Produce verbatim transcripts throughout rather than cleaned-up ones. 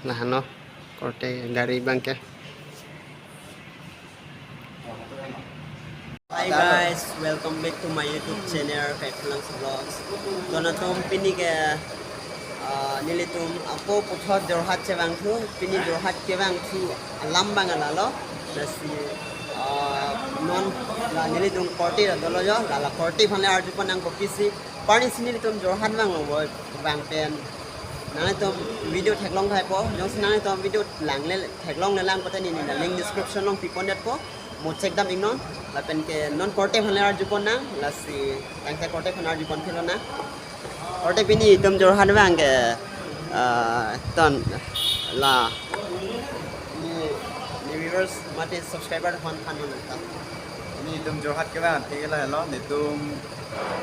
Lahano korte gari abangke. Hi guys, welcome back to my YouTube channel, Kaiphulang Vlogs. Donatum pini ke, ah, nelitum ako puthot Jorhat chevangthu, pini Jorhat kevangthu alam abang lalo. Lasi, ah, non la nelitum korte ra dolo jo, la la korte aphan le arjupon nang kopisi. Parni si nelitum Jorhat vanglo bo, vang pen nanglitum video theklong thaipo, jongsi nanglitum video langle theklongle lang pote neli la link description along pipondetpo, mo check dam iknon, lapen ke non korte aphan le arjupon nang, lasi tangte korte aphan arjupon philo nang. Korte pini itum Jorhat vang ke, ah, ton la ni, ni viewers mate subscriber aphan than non ta. Ni itum Jorhat kevang thik lahelo, netum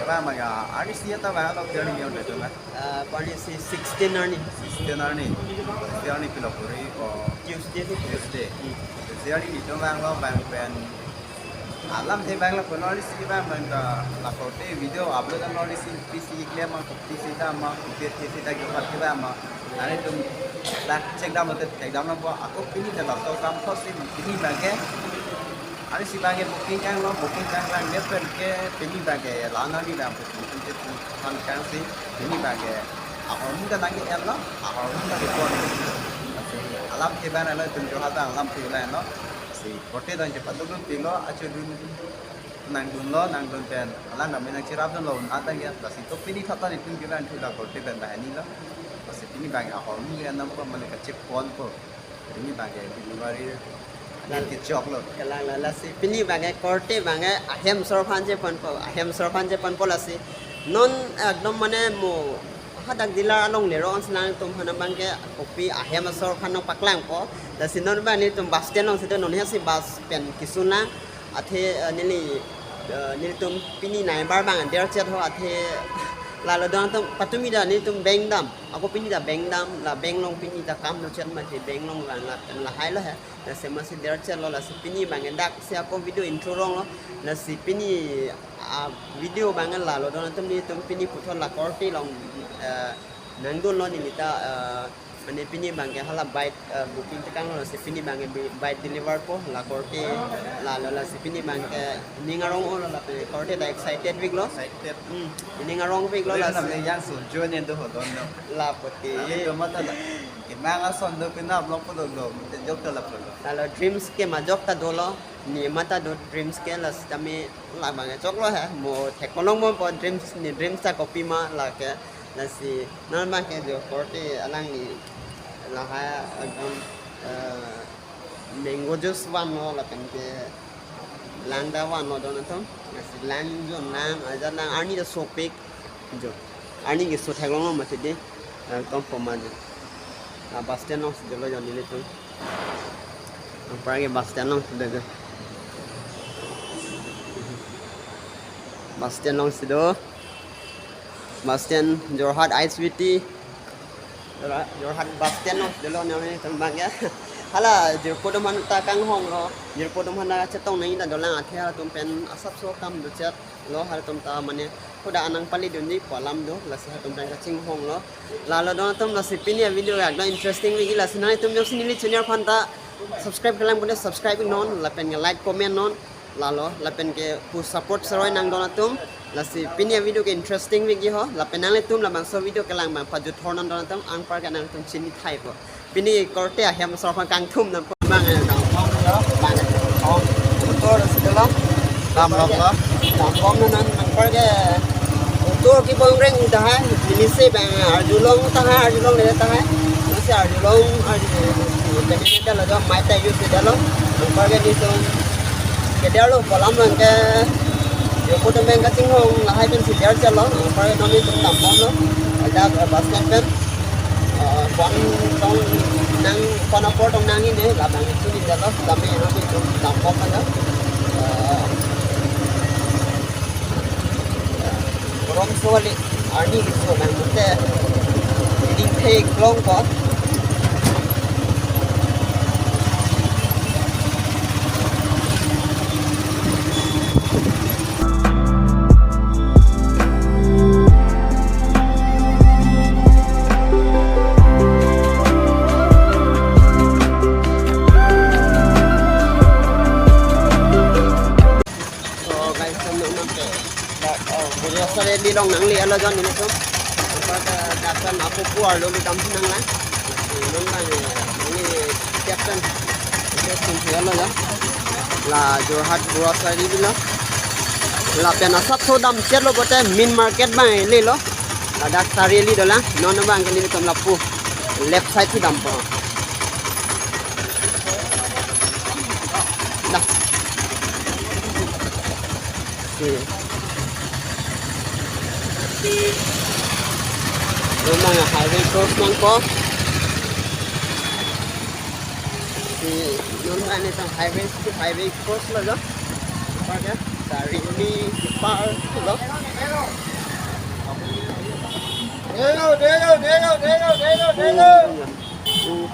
kevang maya, arni isi ta vanglo, arni isi ta vanglo, arni isi ta vanglo. Ah, arni isi sixteen arni. Sixteen arni. Sixteen arni pilo kori ko? Tuesday. Tuesday. Hmm. Tuesday arni netum vanglo, vang pen alamthe vanglo, kono arni isi vang pen ta la korte video upload damlo, arni isi pisi klemma, pisi damma, pisi damma, nanglitum la check damlo te check damlo bo, ako pini ta laso akam apotsi pini abangke. Arni isi abangke booking kanglo, booking kanglang pen ke pini abangke la nani abang booking ke phan kangsi pini abangke ahormu ta nangke-enlo, ahormu ta report. Alamthe abang lo, itum Jorhat alamthe abang lo. Si korte dang chepadukdun pilo, achodun nangdunlo, nangdun pen alang kami nangcherapdunlo, un-at tangke. Lasi to pini thatan itum kevangthu la korte pen banghini lo. Lasi pini abangke ahormu ke anam ko mane kacheponpo. Pini abangke delivery la kechoklo. Kalang la, lasi pini abangke korte abangke ahem asor aphan cheponpo, ahem asor aphan cheponpo lasi. Non ekdom mane mo hadak dealer along lerong si nangtum aphan abangke kopi ahem asor aphan nangpaklangpo. Lasi non abang nelitum bus stand alongsi do, non hesi bus pen kesun nang. Athe, eh, neli, eh, nelitum pini nai bar abang derchet ho, athe lalo donatum patumi ta nelitum beng dam. Ako pini ta beng dam, la beng along pini ta kam dochet mati, beng along vang la, lahailo he. Lasi masi derchetlo, lasi pini abangke dak si ako video intro ronglo. Lasi pini, ah, video abangke lalo donatum, nelitum pini puthot la korte along, eh, nangdunlo neli ta, eh, mane pini abangke hala bike, eh, booking tekanglo, lasi pini abangke bi-, bike deliverpo, la korte lalo, lasi pini abangke ning arong-olo, lapen korte ta excited piklo. Excited. Hmm, ning arong piklo. Ore lasi nam yang so join do ho don no. La poti. Ame do mata la. Imang ason do pina vlog po do lo, te jok ta la po lo. Lalo dreams ke majok ta dolo, ne mata do dreams ke, lasi tame labang choklo he, mo theklongpo dreams, ne dreams ta kopima lake. Lasi non abangke jo korte alangli lahai ekdom, eh, mango juice vanlo, lapen ke lang ta vanlo donatum. Lasi lang jo nang, ajat lang arni ta sopik jo. Arni keso theklonglo mati de. Ekdom poma jo. Ah, bus stand alongsi dolo jo nelitum. Anparke bus stand alongsi do jo. Bus stand alongsi do. Bus stand Jorhat I S B T. Jorhat, Jorhat bus stand alongsi dolo nelitum abangke. Hala jirpo atum aphan ta kanghonglo. Jirpo atum aphan ta chetong nangji ta dolang, athe halatum pen asapso kam dochetlo, halatum ta mane hoda anang pali dunji pu alam do, lasi halatum pen kachinghonglo. Lalo donatum, lasi pini avideo ekdom interesting lagi, lasi nangtum jongsi neli channel aphan ta subscribe kelang pote subscribe non, lapen ke like comment non. Lalo, lapen ke pu support seroi nang donatum. Lasi pini avideo ke interesting lagi ho, lapen nanglitum labangso video kelang abang pajut thor nang donatum, anparke nangtum chini thaipo. Pini korte ahem asor aphan kangthum nangpo. Abang, eh, dambom lo, abang, eh, oh, motor si dolo. Dambom lo. Dambom lo nang, anparke motor kebongreng tahai, neli si abang arjulong tahai, arjulongle tahai. Neli si arjulong, arjulong, pemilih dolo, jo, mai ta use dolo. Anparke nelitum kederlo, pu alam abangke jirpo atum pen kachinghong lahai pensi derchetlo, anparke nelitum dambom lo. Ajat, eh, bus stand pen. Eh, bon tong nang, bon apor tong nangji ne, labang itu ni jalo, kami yang itu dambom aja. Eh, rom soli, arni keso nang mute, ding thek long ko. Tong nangli alo jon nelitum. Apa ta daptan apo puar lo dam nang lang. Non bang, eh, nangli captain. Captain si alo jon. La Jorhat grocery bilo. Lapen asapso damchetlo pulote main market bang lelo. Ladak sarili dolang. Non bang ke nelitum lapu left side si dampo. Dah. Si. Memang highway cross nangpo. Si, non bang nelitum highway, highway cross lo jo. Apa ya? Sarili, par lo. Delo, delo, delo, delo, delo, delo. Oh.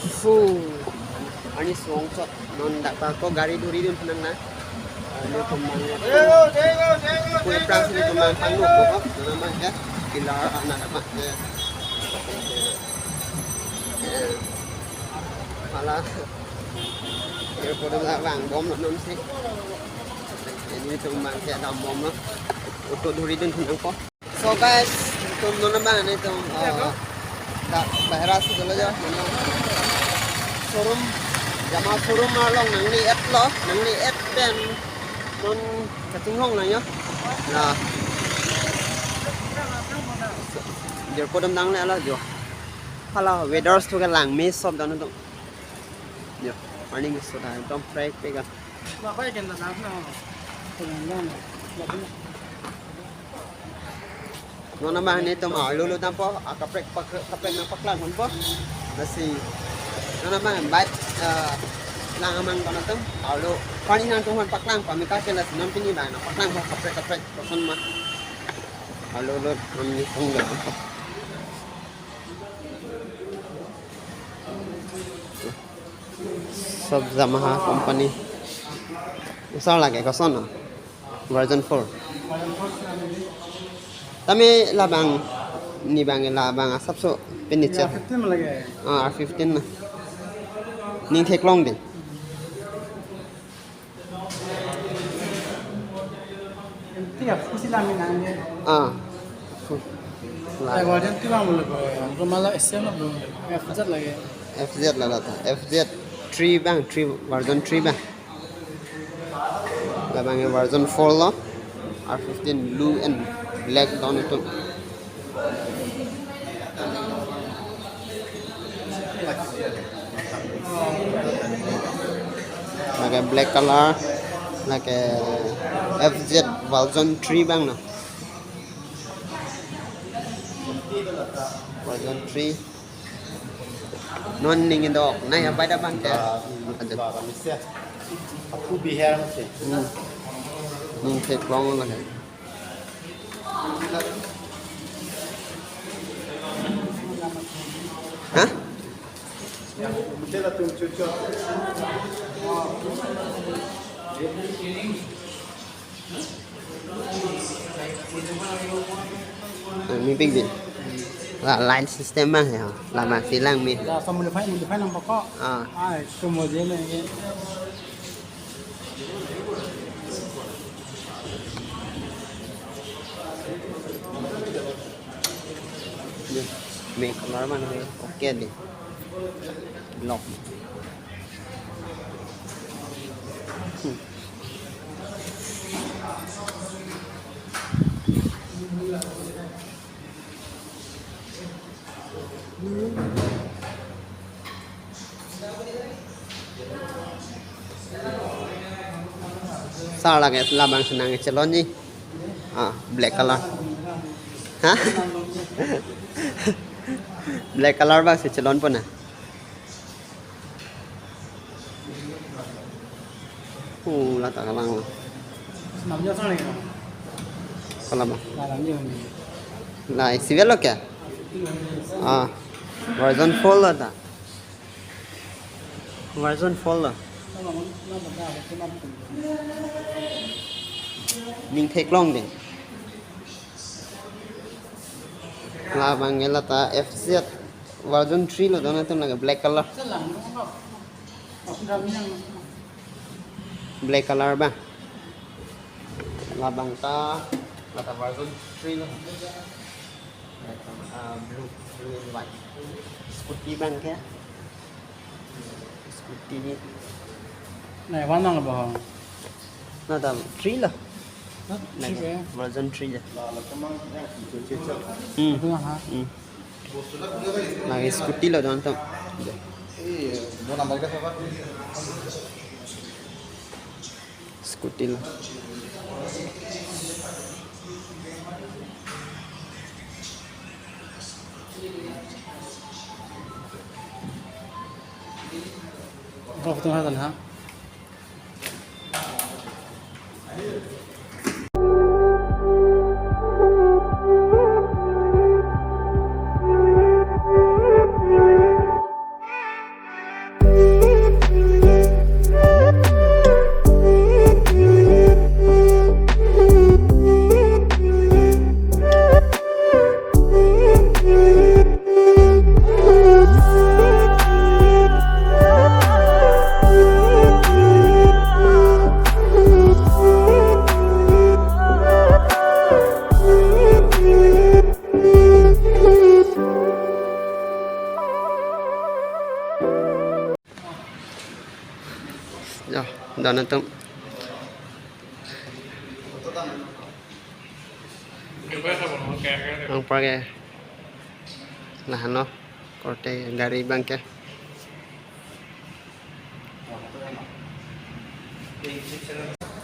Fu. Ani song chot non dak pa ko gari duri dun nang na. Ani ko mang. Delo, delo, delo, kue delo, prang sini ko delo, mang pang delo. Ko ko. Nama ya. Kila anak apa? Ya. Ya. Malah. Ya, pada bang bom non si. Ini tuh mang kayak dam bom lo. Auto duri dun nang ko. So guys, nelitum non bang nelitum, eh, dak bahera si dolo jo, non showroom, Yamaha showroom along nangli-et lo, nangli-et pen non kachinghon lang jo. Nah. Jer kodam dang le ala jo. Hala weather to ke langme sob dan to. Jo, morning so da, ekdom fresh pega. Non bang nelitum arlo lo dampo, ah, kaprek pak-, kaprek nangpaklang ponpo. Lasi non bang bike, eh, lang amang ko nelitum arlo pani nangtum hon paklang pame ka ke lasi non pini bang nangpaklangpo kaprek kaprek koson ma. Arlo lo non nelitum dampo. Sob Yamaha company. Usar lake koson no? Version four. Tame labang ni bang labang asapso pini char. Ya, fifteen lake. Ah, fifteen na. Ning theklong dei. Enti ya, fusi lami nangke. Ah. Fu-, la. Eh, version two bang bolo ko. Rumah lo S M lo bolo. F Z lake. F Z la lata. F Z three bang, three version three bang. Labang version four lo. R fifteen blue and black don itu. Lake black color, lake F Z version three bang no. Version three. Non ning indok, nai abai da bang ke. Ah, aja. Ba, ba, misi. Aku biher masi. Hmm. Ning theklong lake. Hah? Ah, mi pik din. La line system bang ya. Lama silang mi. Ya, so modify, modify nang pokok. Ah. Ai, so model ni. Dei, main color mana dei? Oke dei. Lock. Hmm. Sar lake labang si nangchelon ji. Ah, black color. Hah? Black color bang si chelon pon na. Oh, lata kalang. Namanya sana ya? Kalang bang. Namanya ini. Nah, isi lo kya? Ah, version four lata. Version four lo. Ning theklong dei. Labang ke lata F Z version three lo don atum lake black color. Black color bang. Labang ta, lata version three lo. Ah, blue, blue and white. Scooty abang ke. Scooty ni. Nai, one lang ba? Lata three lo. Hah? Nai, three ya? Version three ya. Hmm. Itu ha. Hmm. Lagi scooty lo, don to. Iya, mau nambah ke apa? Scooty lo. Off tu ha, ha. Ya, don atum. Ang page. Lahenlo, korte gari abang ke.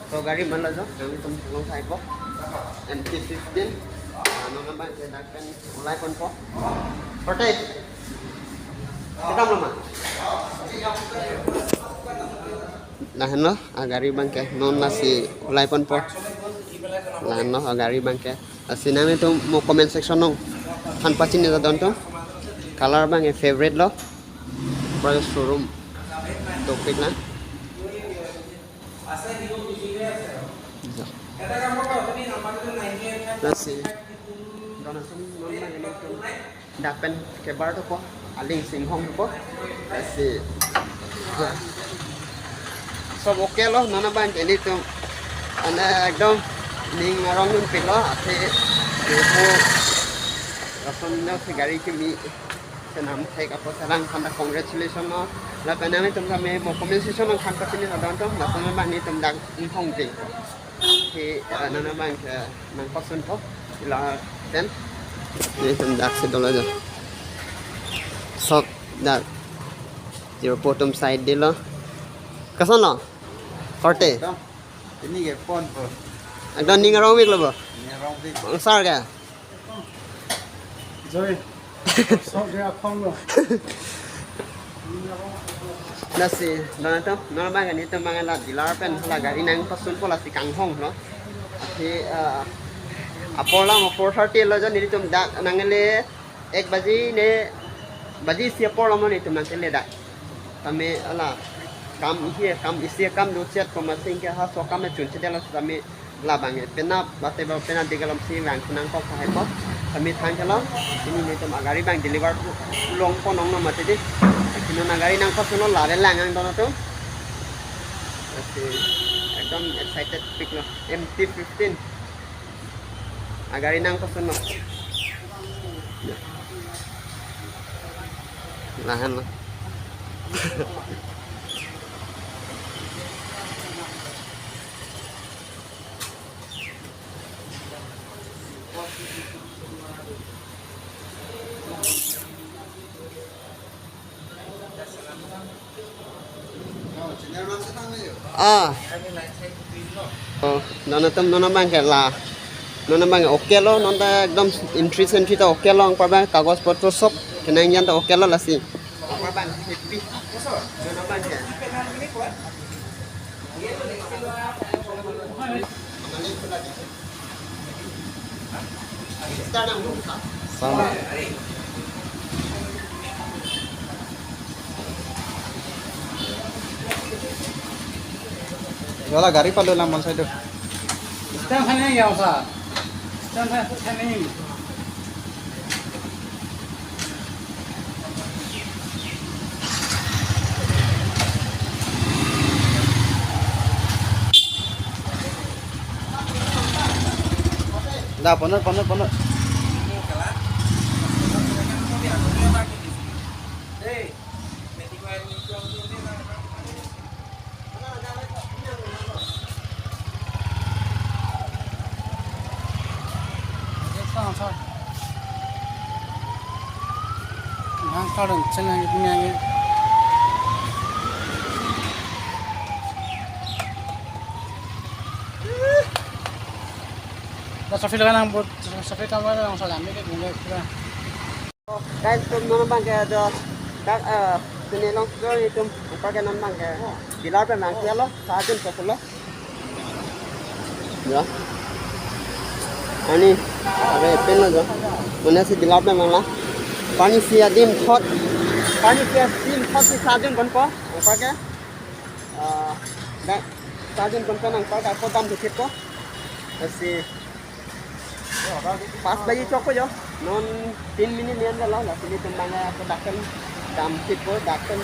So gari man lo jo, nangtum long thaipo. M T fifteen. Ah, non abang ke dak pen ulai ponpo. Korte. Kedam lo ma? Lahenlo, ah, gari abang ke non lasi ulai ponpo. Lahenlo, ah, gari abang ke. Lasi nanglitum mo comment section along than pachini ta don to. Color abang ke favorite lo. Pura showroom dopik na. Lasi don atum non abang ke nangtum dak pen kebar dopo, aling si inghong dopo. Lasi sob okay lo, non abang ke nelitum ane ekdom ning arong dunpik lo, athe depo lason no si gari kimi senam thek apot sarang aphan ta congratulation lo. Lapen nanglitum kami mo comment section along than pachini ta don to, lason abang nelitum dak inghong te. He, ah, non abang ke nangpasun po. Lapen nelitum dak si dolo jo. Sob dak zero po atum side dilo. Koson lo? Korte. Ekdom. Ini ke ponpo. Ekdom ning arong pik lo bo. Ning arong pik. Angsar ke? Joy. Sok dia akhong lo. Lasi, non atum, non abang ke nelitum abang la dealer pen la gari nangpasunpo, lasi kanghong lo. Athe, ah, apor lang four thirty lo jo, nelitum dak nangle ek baji ne baji isi apor lo mo nelitum nangkele dak. Tame hala kam ihe, kam isi akam do chet ko masing ke ha so kam chun chet lo tame labang ke penap bate ba penap de galam si lang kunang kok hai ko. Tame thang ke lo, pini nelitum agari abang deliver longpo nong no mati di. Kino na gari nangpasunlo, lave lang ang don atum. Lasi ekdom excited pik lo, M T fifteen. Agari nangpasunlo. Lahenlo. Ah. Oh, non atum non abang ke la. Non abang ke okay lo, non ta ekdom entry sentry ta okay lo, anpar abang kagoj potro sob kenangjan ta okay lo lasi. Anpar abang happy. Non abang ke. Sama. Wala gari palo lang man saido. Stand thani ya usa. Stand thani. Da, ponor, ponor, ponor. Nang thor dun, chen nang itum yang. Da traffic laga nang bot, traffic kam laga nang salam ni ke bunga pura. Guys, itum non abang ke do dak, eh, sini long so itum upar ke non abang ke dealer pen nangkelo, sardin ko pulo. Ya. Ani, abe pen lo jo. Mane si dealer pen nangla. Pani si adim thot. Pani si adim thot si sardin ponpo. Upar ke. Ah, dak sardin ponpo nang upar ke ako dam dikit ko. Lasi pas baji chokpo jo. Non tin minute nian jalo, lasi nelitum abang ke ako dak pen dam dikit ko, dak pen